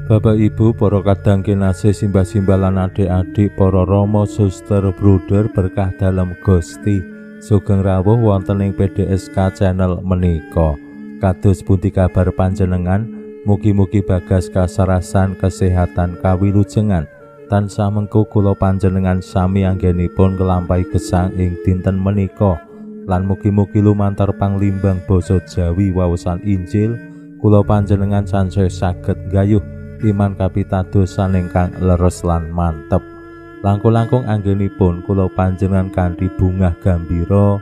Bapak Ibu, para kadang kinasih, simbah-simbah lan adik-adik, para rama, suster, bruder, berkah dalem Gusti. Sugeng rawuh wonten ing PDSK channel menika. Kados pundi kabar panjenengan? Mugi-mugi bagas kasarasan, kesehatan, kawilujengan. Tansah mengko kula panjenengan sami anggenipun nglampahi gesang ing dinten menika. Lan mugi-mugi lumantar panglimbang basa Jawi waosan Injil kula panjenengan sansaya saged nggayuh iman kapitadosan ingkang leres lan mantep. Langkung-langkung anggenipun kula panjenengan kanthi bungah gambira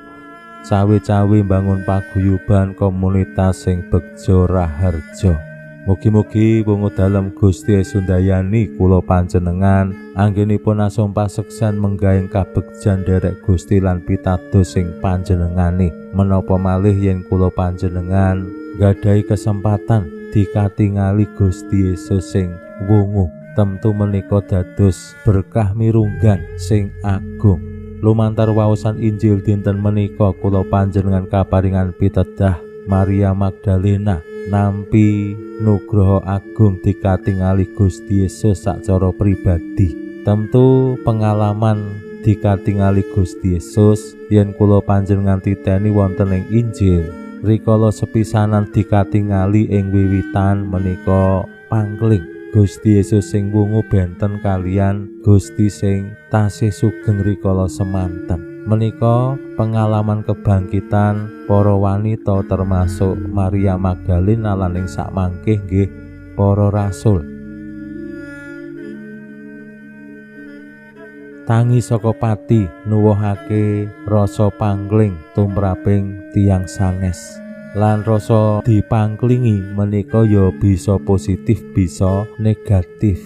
cawe-cawe mbangun paguyuban komunitas sing begja raharja. Mugi-mugi wungu dalem Gusti Yesus ndayani kula panjenengan anggenipun asong paseksan menggahing kabegjan nderek Gusti lan pitados sing panjenengane. Menapa malih yen kula panjenengan nggadahi kesempatan dikatingali Gusti Yesus sing wungu, tentu menika dados berkah mirunggan sing agung. Lumantar waosan Injil dinten menika kula panjenengan kaparingan pitedah Maria Magdalena nampi nugroho agung dikatingali Gusti Yesus sacara pribadi. Tentu pengalaman dikatingali Gusti Yesus yen kula panjenengan titeni wonten ing Injil rikala sepisanan dikatingali ing wiwitan menika pangkling Gusti Yesus sing wungu benten kalian Gusti sing tasih sugeng rikala semanten. Menika pengalaman kebangkitan para wanita termasuk Maria Magdalena lan ing sakmangke nggih para rasul. Tangi saka pati nuwuhake rasa pangkling tumraping tiyang sanes. Lan rasa dipangklingi menika ya bisa positif bisa negatif.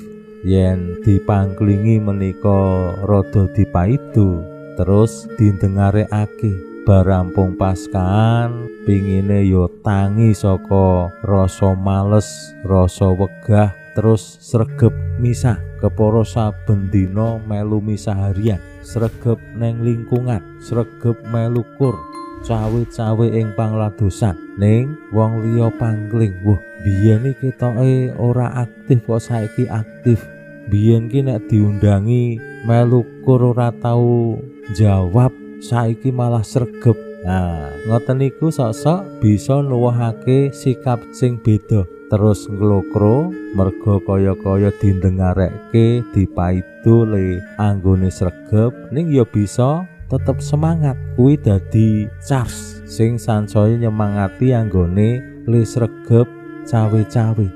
Yen dipangklingi menika rada dipaidu terus didengarekake. Barampung paskaan pingine ya tangi saka rasa males, rasa wegah, terus sregep misah. Kepara saben dina melu misah harian, sregep neng lingkungan, sregep melu kur, cawe-cawe ing pangladosan. Ning wong liya pangkling, wah biyen iki ketoke ora aktif kok saiki aktif. Biyen ki nek diundangi melu kur ora tau jawab, saiki malah sregep. Nah, ngoten niku sok-sok bisa nuwuhake sikap sing beda. Terus nglokro merga kaya-kaya dindengarekke dipaido le anggone sregep, ning ya bisa tetep semangat. Kuwi dadi charge sing sansaya nyemangati anggone le sregep cawe-cawe.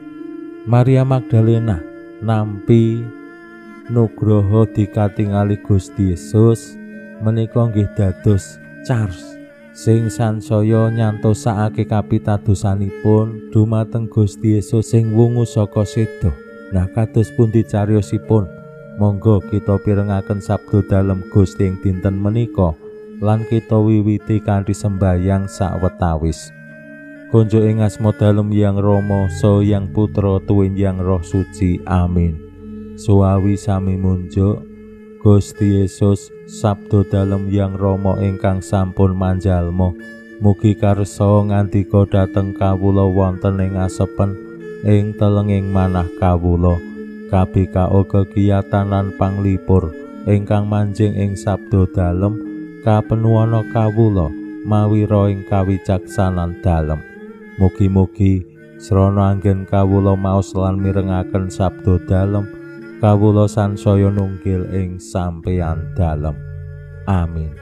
Maria Magdalena nampi nugroho dikatingali Gusti Yesus menika nggih dados charge sing sansaya nyantosakake kapitadosanipun dumateng Gusti Yesus sing wungu saka seda. Nah, kados pundi cariyosipun? Monggo kita pirengaken sabda dalem Gusti ing dinten menika lan kita wiwiti kanthi sembayang sawetawis. Konjuk ing asma dalem Yang Rama, Saha Yang Putra, tuwin Yang Roh Suci. Amin. Suwawi sami munjuk Gusti Yesus, sabda dalem Yang Rama ingkang sampun manjalma, mugi karsa ngandika dhateng kawula wonten ing asepen ing telenging manah kawula. KBKO kekiyatan lan panglipur ingkang manjing ing sabda dalem kapenuwana kawula mawira ing kawicaksanan dalem. Mugi-mugi srana anggen kawula maos lan mirengaken sabda dalem, kawula sansaya nunggil ing sampeyan dalem. Amin.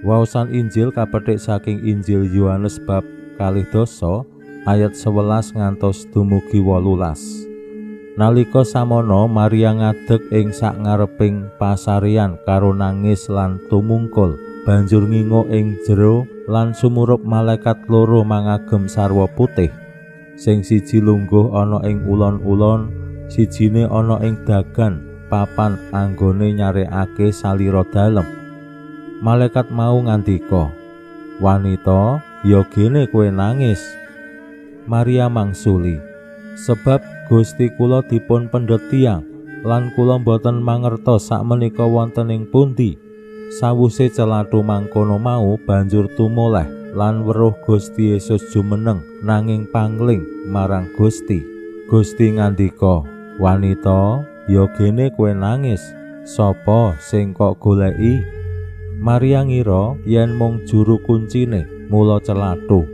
Waosan Injil kapethik saking Injil Yohanes bab 12 ayat 11 ngantos dumugi 18. Nalika samono Maria ngadeg ing sakngareping pasarean karo nangis lan tumungkul. Banjur ngingo ing jero lan sumurup malaikat loro mangagem sarwa putih. Sing siji lungguh ana ing ulon-ulon, Sijine ana ing dagan papan anggone nyarekake salira dalem. Malaikat mau ngandika, "Wanita, ya gene kowe nangis." Maria mangsuli, "Sebab Gusti kula dipun pendhet tiyang lan kula boten mangertos sakmenika wonten ing pundi." Sawuse celathu mangkono mau banjur tumoleh lan weruh Gusti Yesus jumeneng nanging pangling marang Gusti. Gusti ngandika, "Wanita, ya gene kowe nangis, sapa sing kok goleki?" Maria ngira yen mung juru kuncine, mula celathu,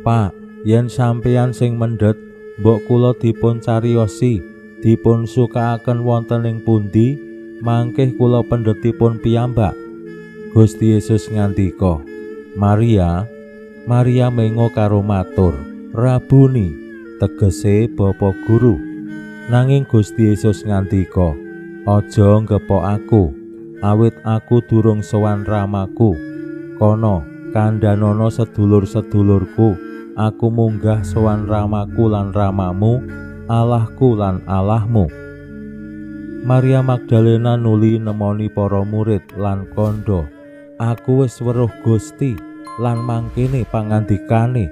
"Pak, yen sampeyan sing mendhet, mbok kula dipun cariyosi, dipun sukaaken wonten ing pundi, mangkih kula pendhetipun piyambak." Gusti Yesus ngandika, "Maria." Maria mengo karo matur, "Rabuni," tegese Bapa Guru. Nanging Gusti Yesus ngandika, "Aja ngepok aku, awit aku durung sowan ramaku. Kono kandhanono sedulur-sedulurku, aku munggah sowan ramaku lan ramamu, Allahku lan Allahmu." Maria Magdalena nuli nemoni para murid lan kandha, "Aku wis weruh Gusti lan mangkene pangandikane."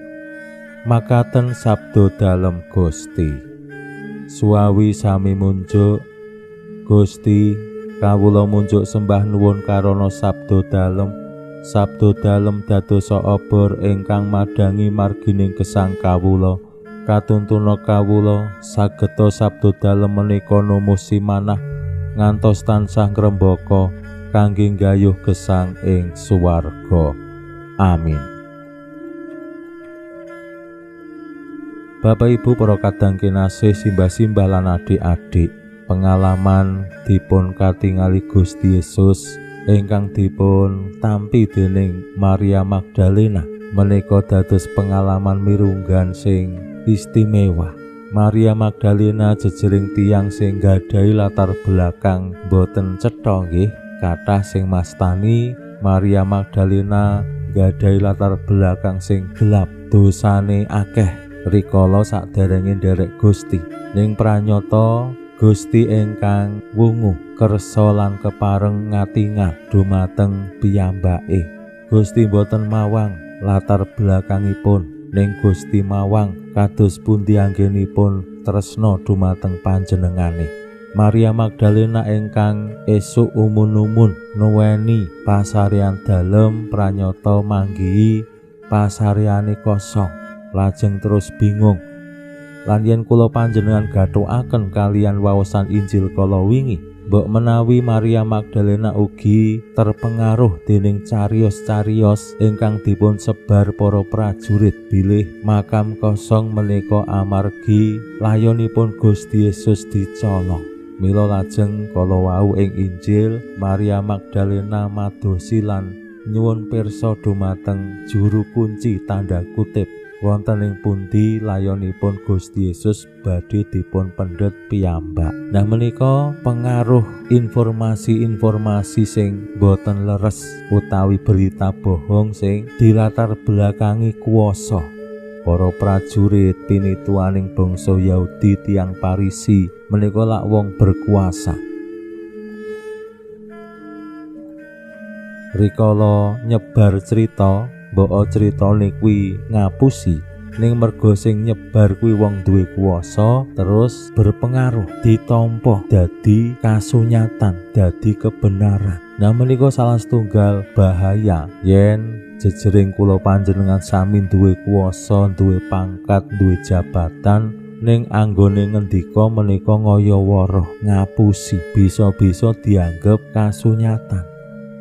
Makaten sabda dalem Gusti. Suwawi sami munjuk, Gusti, kawula munjuk sembah nuwun karana sabda dalem. Sabda dalem dadosa obor ingkang madhangi margining gesang kawula. Katuntuna kawula sageta sabda dalem menika numuh simanah ngantos tansah ngrembaka kangge nggayuh gesang ing swarga. Amin. Bapak Ibu para kadang kinasih, simbah-simbah lan adik-adik, pengalaman dipun katingali Gusti Yesus ingkang dipun tampi dening Maria Magdalena menika dados pengalaman mirunggan sing istimewa. Maria Magdalena jejering tiyang sing nggadahi latar belakang boten cetha nggih, kathah sing mastani Maria Magdalena nggadahi latar belakang sing gelap, dosane akeh rikala saderenge nderek Gusti. Ning pranyata Gusti ingkang wungu kersa lan kepareng ngatingat dumateng piyambake. Gusti boten mawang latar belakangipun, ning Gusti mawang kados pundi anggenipun tresna dumateng panjenengane. Maria Magdalena ingkang esuk umun-umun nuweni pasarean dalem pranyata manggihi pasareane kosong, lajeng terus bingung. Lan yen kula panjenengan gathukaken kalian waosan Injil kala wingi, mbok menawi Maria Magdalena ugi terpengaruh dening cariyos-cariyos ingkang dipun sebar para prajurit bilih makam kosong menika amargi layonipun Gusti Yesus dicolong. Mila lajeng kala wau ing Injil Maria Magdalena madosi lan nyuwun pirsa dumateng juru kunci tanda kutip wonten ing pundi layonipun Gusti Yesus badhe dipun pendhet piyambak. Nah menika pengaruh informasi-informasi sing boten leres utawi berita bohong sing dilatar belakangi kuwasa. Para prajurit pinituaning bangsa Yahudi tiyang Parisi menika lak wong berkuasa. Rikala nyebar cerita, mbok critane kuwi ngapusi, ning merga sing nyebar kuwi wong duwe kuwasa terus berpengaruh, ditampa dadi kasunyatan, dadi kebenaran. Nah menika salah setunggal bahaya yen jejering kula panjenengan sami duwe kuwasa, duwe pangkat, duwe jabatan, ning anggone ngendika menika ngaya-wara, ngapusi, bisa-bisa dianggep kasunyatan.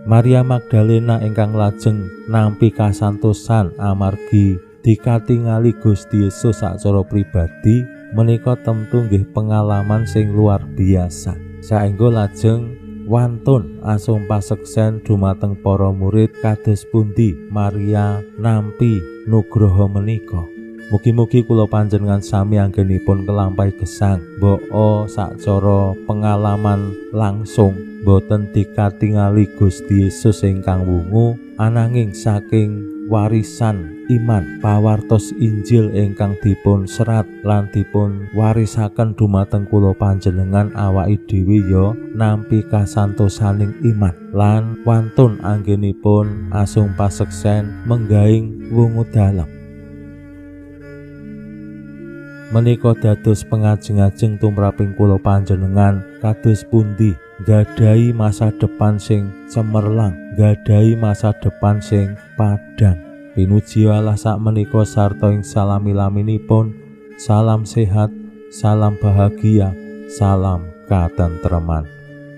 Maria Magdalena ingkang lajeng nampi kasantosan amargi dikatingali Gusti Yesus sacara pribadi menika tentu nggih pengalaman sing luar biasa. Saengga lajeng wantun asung paseksen dumateng para murid kados pundi Maria nampi nugroho menika. Mugi-mugi kula panjenengan sami anggenipun kelampahi gesang mbok sacara pengalaman langsung boten dikatingali Gusti Yesus ingkang wungu, ananging saking warisan iman pawartos Injil ingkang dipun serat lan dipun warisaken dumateng kula panjenengan awake dhewe ya nampi kasantosaning iman lan wantun anggenipun asung paseksen menggaing wungu dalem. Menika dados pengajeng-ajeng tumraping kula panjenengan kados pundi nggadahi masa depan sing cemerlang, nggadahi masa depan sing padhang. Pinuji Allah sakmenika sarta ing salami-laminipun. Salam sehat, salam bahagia, salam katentreman.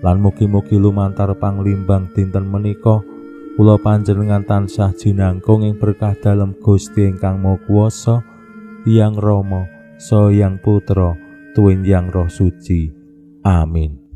Lan mugi-mugi lumantar panglimbang dinten menika kula panjenengan tansah jinangkung ing berkah dalem Gusti ingkang Maha Kuwasa, Hyang Rama, Sang Hyang Putra, Tuwin Hyang Roh Suci. Amin.